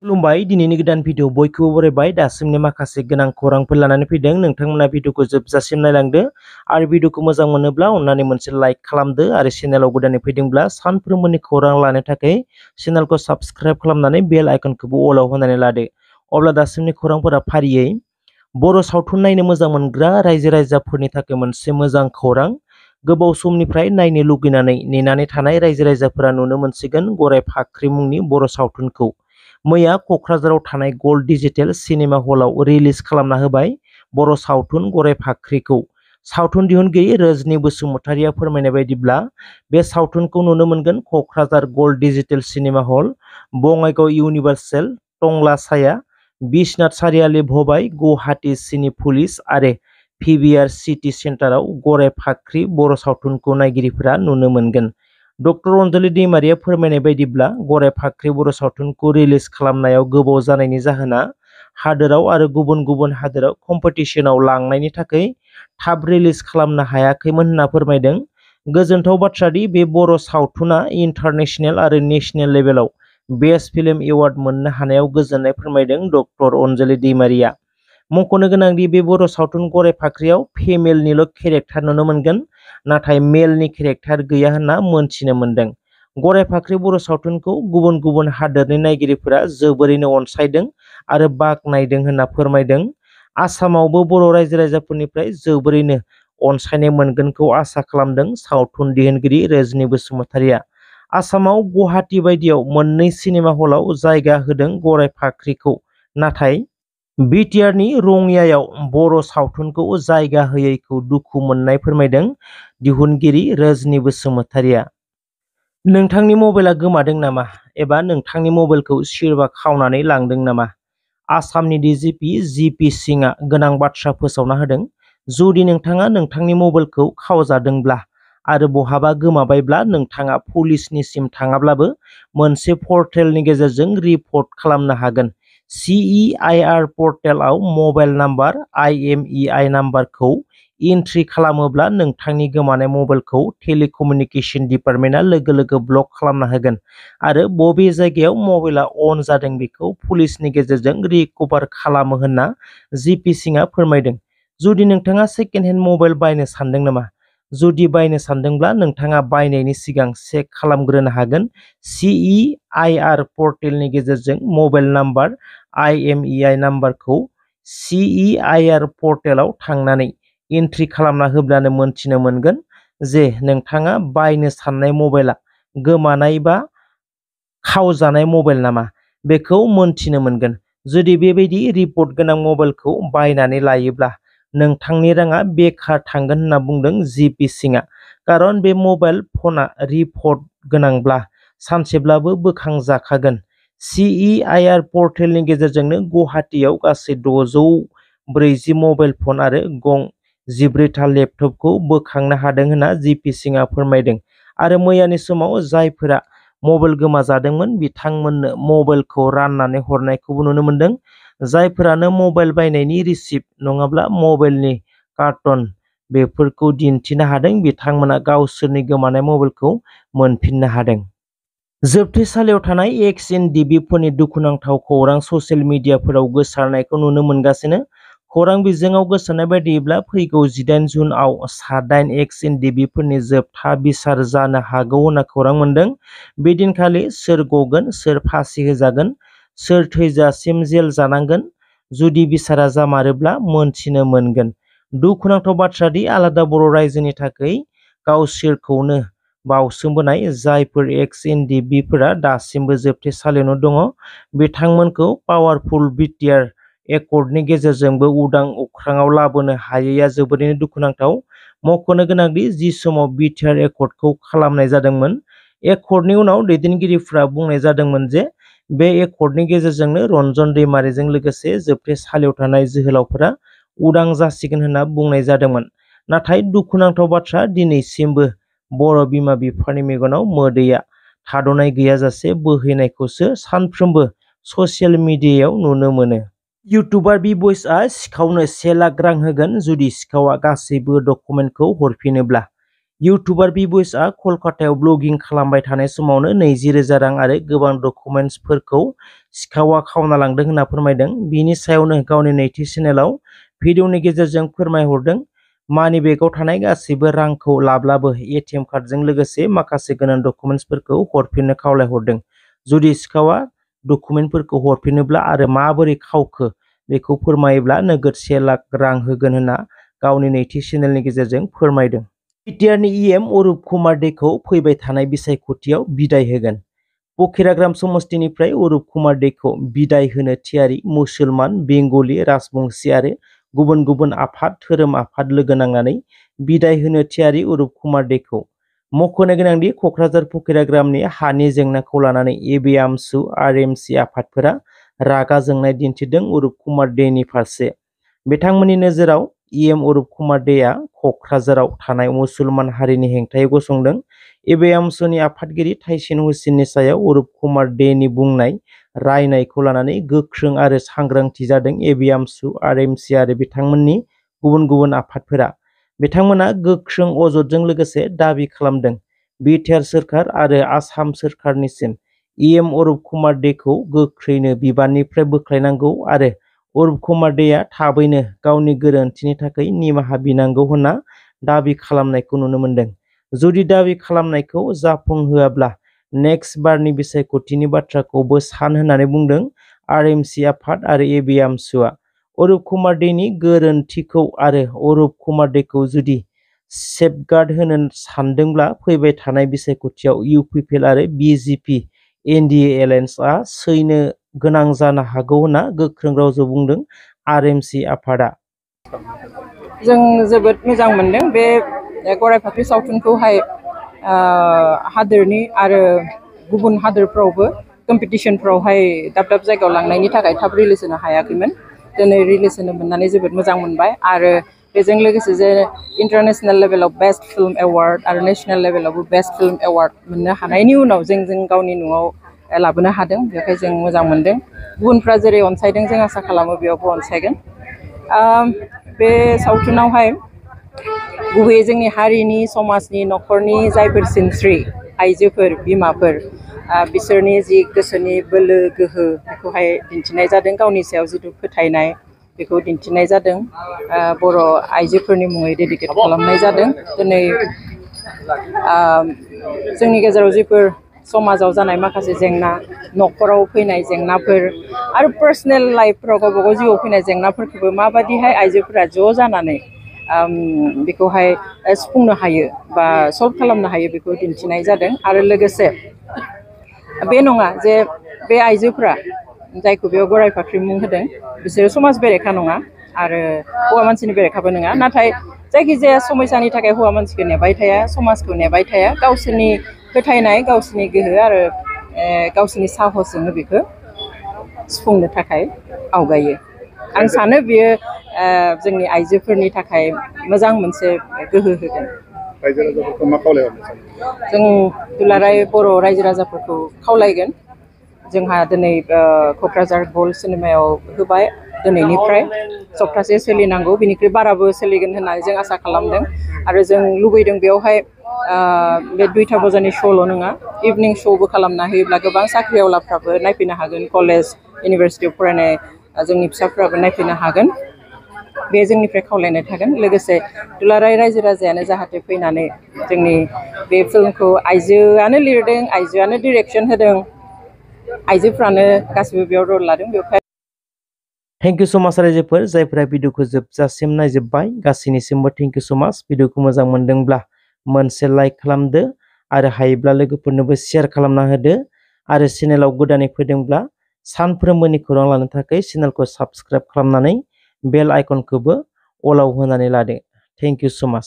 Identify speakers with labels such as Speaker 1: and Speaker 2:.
Speaker 1: खुलुमबाय दिनैनि गोदान भिडिअ बयखौबो बरायबाय दासिमनि माखासे गोनां खौरांफोर लानानै फैदों नोंथांमोना भिडिअखौ जोबजासिम नायलांदो आरो भिडिअखौ मोजां मोनोब्ला अननानै मोनसे लाइक खालामदो आरो चेनेलाव गोदानै फैदोंब्ला सानफ्रोमबोनि खौरां लानो थाखाय चेनेलखौ साबस्क्राइब खालामनानै बेल आइकनखौबो अलाव होनानै लादो अब्ला दासिमनि खौरांफोरा फारियै बर' सावथुन नायनो मोजां मोनग्रा रायजो राजाफोरनि थाखाय मोनसे मोजां खौरां गोबाव समनिफ्राय नायनो लुगैनानै नेनानै थानाय रायजो राजाफोरा नुनो मोनसिगोन गराय फाख्रि मुंनि बर' सावथुनखौ मैया क'क्राझाराव थानाय गल्ड डिजिटेल सिनेमा हलाव रिलिज खालामना होबाय बर' सावथुन गराय फाख्रिखौ सावथुन दिहुनगिरि रजनी बसुमतारिया फोरमायनाय बायदिब्ला बे सावथुनखौ नुनो मोनगोन Kokrajhar gold digital cinema hall Bongaigaon universal टंला साया बिश्वनाथ सारियालि भबाइ गुवाहाटी सिनेपुलिस आरो पिभिआर सिटी सेन्टाराव गराय फाख्रि बर' सावथुनखौ नायगिरिफोरा नुनो मोनगोन डक्टर अनजलि दैमारिया फोरमायनाय बायदिब्ला गराय फाख्रि बर' सावथुनखौ रिलिज खालामनायाव गोबाव जानायनि जाहोना हादोराव आरो गुबुन गुबुन हादोराव कम्पिटिशनाव लांनायनि थाखाय थाब रिलिज खालामनो हायाखैमोन होनना फोरमायदों गोजोनथाव बाथ्रादि बे बर' सावथुना इन्टारनेशनेल आरो नेशनेल लेभेलाव बेस्ट फिल्म एवार्ड मोननो हानायाव गोजोननाय फोरमायदों डक्टर अनजलि दैमारिया मख'नो गोनांदि बे बर' सावथुन गराय फाख्रियाव फिमेलनिल' केरेक्टार नुनो मोनगोन नाथाय मेलनि केरेक्टार गैया होनना मोनथिनो मोनदों गराय फाख्रि बर' सावथुनखौ गुबुन गुबुन हादोरनि नायगिरिफोरा जोबोरैनो अनसायदों आरो बाख्नायदों होनना फोरमायदों आसामावबो बर' रायजो राजाफोरनिफ्राय जोबोरैनो अनसायनाय मोनगोनखौ आसा खालामदों सावथुन दिहुनगिरि रजनी बसुमतारिया आसामाव गुवाहाटी बायदियाव मोननै सिनेमा हलाव जायगा होदों गराय फाख्रिखौ नाथाय बिटिआरनि रङियायाव बर' सावथुनखौ जायगा होयैखौ दुखु मोननाय फोरमायदों दिहुनगिरि रजनी बसुमतारिया नोंथांनि मबाइला गोमादों नामा एबा नोंथांनि मबाइलखौ सोरबा खावनानै लांदों नामा आसामनि डिजिपि जिपि सिंहआ गोनां बाथ्रा फोसावना होदों जुदि नोंथाङा नोंथांनि मबाइलखौ खावजादोंब्ला आरो बहाबा गोमाबायब्ला नोंथाङा पुलिसनिसिम थाङाब्लाबो मोनसे पर्टेलनि गेजेरजों रिपर्ट खालामनो हागोन CEIR पर्टेलाव मबाइल नाम्बार IMEI नाम्बारखौ एन्ट्रि खालामोब्ला नोंथांनि गोमानाय मबाइलखौ टेलिकमिउनिकेशन डिपार्टमेन्टआ लोगो लोगो ब्लक खालामना होगोन आरो बबे जायगायाव मबाइला अन जादों बेखौ पुलिसनि गेजेरजों रिकभार खालामो होनना जिपि सिंहआ फोरमायदों जुदि नोंथाङा सेकेन्ड हेन्ड मबाइल बायनो सानदों नामा जुदि बायनो सानदोंब्ला नोंथाङा बायनायनि सिगां चेक खालामग्रोनो हागोन CEIR पर्टेलनि गेजेरजों मबाइल नाम्बार IMEI नाम्बारखौ CEIR पर्टेलाव थांनानै एन्ट्रि खालामना होब्लानो मोनथिनो मोनगोन जे नोंथाङा बायनो साननाय मबाइला गोमानाय बा खावजानाय मबाइल नामा बेखौ मोनथिनो मोनगोन जुदि बेबायदि रिपर्ट गोनां मबाइलखौ बायनानै लायोब्ला नोंथांनि राङा बेकार थांगोन होनना बुंदों जिपि सिंहआ खारन बे मबाइल फना रिपर्ट गोनांब्ला सानसेब्लाबो बोखांजाखागोन CEIR पर्टेलनि गेजेरजोंनो गुवाहाटीयाव गासै 640 मबाइल फन आरो गं 14था लेपटपखौ बोखांनो हादों होनना जिपि सिंहआ फोरमायदों आरो मैयानि समाव जायफोरा मबाइल गोमाजादोंमोन बिथांमोननो मबाइलखौ राननानै हरनायखौबो नुनो मोनदों जायफोरानो मबाइल बायनायनि रिसिप्ट नङाब्ला मबाइलनि कार्टन बेफोरखौ दिन्थिनो हादों बिथांमोना गावसोरनि गोमानाय मबाइलखौ मोनफिननो हादों जोबथेसालियाव थानाय XNDBफोरनि दुखुनांथाव खौरां ससियेल मिडियाफोराव गोसारनायखौ नुनो मोनगासिनो खौरां बिजोङाव गोसारनाय बायदिब्ला फैगौ 18 जुनआव सा8 XNDBफोरनि जोबथा बिसार जानो हागौ होनना खौरां मोनदों बे दिनखालि सोर गगोन सोर फासि होजागोन सोर थैजासिम जेल जानांगोन जुदि बिसारा जामारोब्ला मोनथिनो मोनगोन दुखुनांथाव बाथ्रादि आलादा बर' रायजोनि थाखाय गावसोरखौनो बावसोमबोनाय जायफोर XNDBफोरा दासिमबो जोबथेसालियावनो दङ बिथांमोनखौ पावारफुल बिटिआर एकर्डनि गेजेरजोंबो उदां अख्राङाव लाबोनो हायैया जोबोरैनो दुखुनांथाव मख'नो गोनांदि जि समाव बिटिआर एकर्डखौ खालामनाय जादोंमोन एकर्डनि उनाव दैदेनगिरिफ्रा बुंनाय जादोंमोन जे बे एकर्डनि गेजेरजोंनो रन्जन दैमारिजों लोगोसे जोबथेसालियाव थानाय जोहोलावफोरा उदां जासिगोन होनना बुंनाय जादोंमोन नाथाय दुखुनांथाव बाथ्रा दिनैसिमबो बर' बिमा बिफानि मेगनाव मोदैया थाद'नाय गैयाजासे बोहैनायखौसो सानफ्रोमबो ससियेल मिडियायाव नुनो मोनो इउटुबार बिबयसआ सिखावनो 1 लाख रां होगोन जुदि सिखावा गासैबो डकुमेन्टखौ हरफिनोब्ला इउटुबार बिबुइसआ कलकातायाव ब्लगिं खालामबाय थानाय समावनो 20,000 रां आरो गोबां डकुमेन्ट्सफोरखौ सिखावा खावना लांदों होनना फोरमायदों। बिनि सायावनो गावनि नैथि चेनेलाव भिडिअनि गेजेरजों फोरमायहरदों मानि बेगाव थानाय गासैबो रांखौ लाब्लाबो एटिएम कार्डजों लोगोसे माखासे गोनां डकुमेन्ट्सफोरखौ हरफिननो खावलायहरदों। जुदि सिखावा डकुमेन्टफोरखौ हरफिनोब्ला आरो माबोरै खावखो बेखौ फोरमायोब्ला नोगोद 1 लाख रां होगोन होनना गावनि नैथि चेनेलनि गेजेरजों फोरमायदों। बिटिआरनि इएम अरुप कुमार देखौ फैबाय थानाय बिसायख'थियाव बिदाय होगोन। बखिराग्राम समस्तिनिफ्राय अरुप कुमार देखौ बिदाय होनो थियारि मुसलमान, बेंगलि, राजबंशी आरो गुबुन गुबुन आफाद धोरोम आफाद लोगो नांनानै बिदाय होनो थियारि अरुप कुमार देखौ। मख'नो गोनांदि क'क्राझार बखिराग्रामनि हानि जेंनाखौ लानानै एबिएमसु आरएमसि आफादफोरा रागा जोंनाय दिन्थिदों अरुप कुमार देनि फारसे। बिथांमोननि नोजोराव इएम अरुप कुमार देआ क'क्राझाराव थानाय मुसलमान हारिनि हेंथायै गसंदों। एबिएमसुनि आफादगिरि थाइसिन हुसैननि सायाव अरुप कुमार देनि बुंनाय रायनायखौ लानानै गोख्रों आरो सांग्रांथि जादों एबिएमसु आरएमसि आरो बिथांमोननि गुबुन गुबुन आफादफोरा। बिथांमोना गोख्रों अजदजों लोगोसे दाबि खालामदों बिटिआर सोरखार आरो आसाम सोरखारनिसिम इएम अरुप कुमार देखौ गोख्रैनो बिबाननिफ्राय बोख्लायनांगौ आरो अरुप कुमार देआ थाबैनो गावनि गोरोन्थिनि थाखाय निमाहा बिनांगौ होनना दाबि खालामनायखौ नुनो मोन्दों। जुदि दाबि खालामनायखौ जाफुंहोआब्ला नेक्स्ट बारनि बिसायख'थिनि बाथ्राखौबो सान होननानै बुंदों आरएमसि आफाद आरो एबिएमसुआ। अरुप कुमार देनि गोरोन्थिखौ आरो अरुप कुमार देखौ जुदि सेफगार्ड होनो सानदोंब्ला फैबाय थानाय बिसायख'थियाव इउपिपिएल आरो बिजेपि एनडिए एलायन्सआ सैनो गोनां जानो हागौ होनना गोख्रों रावजों बुंदों आरएमसि आफादा।
Speaker 2: जों जोबोद मोजां मोनदों बे गराय फाख्रि सावथुनखौहाय हादोरनि आरो गुबुन हादोरफ्रावबो कम्पिटिशनफ्रावहाय दाब दाब जायगायाव लांनायनि थाखाय थाब रिलिज होनो हायाखैमोन। दिनै रिलिज होनो मोननानै जोबोद मोजां मोनबाय आरो बेजों लोगोसे जे इन्टारनेशनेल लेभेलाव बेस्ट फिल्म एवार्ड आरो नेशनेल लेभेलावबो बेस्ट फिल्म एवार्ड मोननो हानायनि उनाव जों गावनि न'आव लाबोनो हादों। बेखाय जों मोजां मोनदों। गुबुनफ्रा जेरै अनसायदों जों आसा खालामो बेयावबो अनसायगोन। बे सावथुनावहाय गुबैयै जोंनि हारिनि समाजनि न'खरनि जायफोर सिनस्रि आइजोफोर बिमाफोर बिसोरनि जि गोसोनि बोलो गोहो बेखौहाय दिन्थिनाय जादों। गावनि सायाव जिथु फोथायनाय बेखौ दिन्थिनाय जादों। बर' आइजोफोरनि मुङै डेडिकेट खालामनाय जादों। दिनै जोंनि गेजेराव जिफोर समाजाव जानाय माखासे जेंना न'खराव फैनाय जेंनाफोर आरो पार्सनेल लाइफफ्राव गावबा गाव जिउआव फैनाय जेंनाफोरखौबो माबादिहाय आइजोफोरा ज' जानानै बेखौहाय सुफुंनो हायो बा सल्भ खालामनो हायो बेखौ दिन्थिनाय जादों। आरो लोगोसे बे नङा जे बे आइजोफ्रा जायखौ बेयाव गराय फाख्रि मुं होदों बिसोरो समाज बेरेखा नङा आरो हौवा मानसिनि बेरेखाबो नङा। नाथाय जायखिजाया समयसानि थाखाय हौवा मानसिखौ नेबाय थाया, समाजखौ नेबाय थाया, गावसोरनि फोथायनाय गावसोरनि गोहो आरो गावसोरनि साहसजोंनो बेखौ सुफुंनो थाखाय आवगायो। आं सानो बियो जोंनि आइजोफोरनि थाखाय मोजां मोनसे गोहो होगोन।
Speaker 3: रायजो राजाफोरखौ मा खावलायहरनो सानो?
Speaker 2: जों दुलाराय बर' रायजो राजाफोरखौ खावलायगोन। जोंहा दिनै क'क्राझार गल्ड सिनेमायाव होबाय। दिनैनिफ्राय सप्तासे सोलिनांगौ, बिनिख्रुइ बाराबो सोलिगोन होननानै जों आसा खालामदों। आरो जों लुबैदों बेवहाय बे 2टा बाजारनि श'ल' नङा, इभिनिं श'बो खालामना होयोब्ला गोबां साख्रिआवलाफ्राबो नायफैनो हागोन। कलेज इउनिभारसिटियाव फरायनाय जोंनि फिसाफ्राबो नायफैनो हागोन। बे जोंनिफ्राय खावलायनाय थागोन। लोगोसे दुलाराय रायजो राजायानो जाहाथे फैनानै जोंनि बे फिल्मखौ आइजोआनो लिरदों, आइजोआनो डिरेक्सन होदों, आइजोफ्रानो गासिबो बेयाव रल लादों। बेवहाय
Speaker 1: थेंक इउ सो माच रायजोफोर जायफोरा भिडिअखौ जोबजासिम नायजोब्बाय। गासैनिसिमबो थेंक इउ सो माच। भिडिअखौ मोजां मोनदोंब्ला मोनसे लाइक खालामदो आरो हायोब्ला लोगोफोरनोबो शेयार खालामना होदो आरो चेनेलाव गोदानै फैदोंब्ला सानफ्रोमबोनि खौरां लानो थाखाय चेनेलखौ साबस्क्राइब खालामनानै बेल आइकनखौबो अलाव होनानै लादो। थेंक इउ सो माच।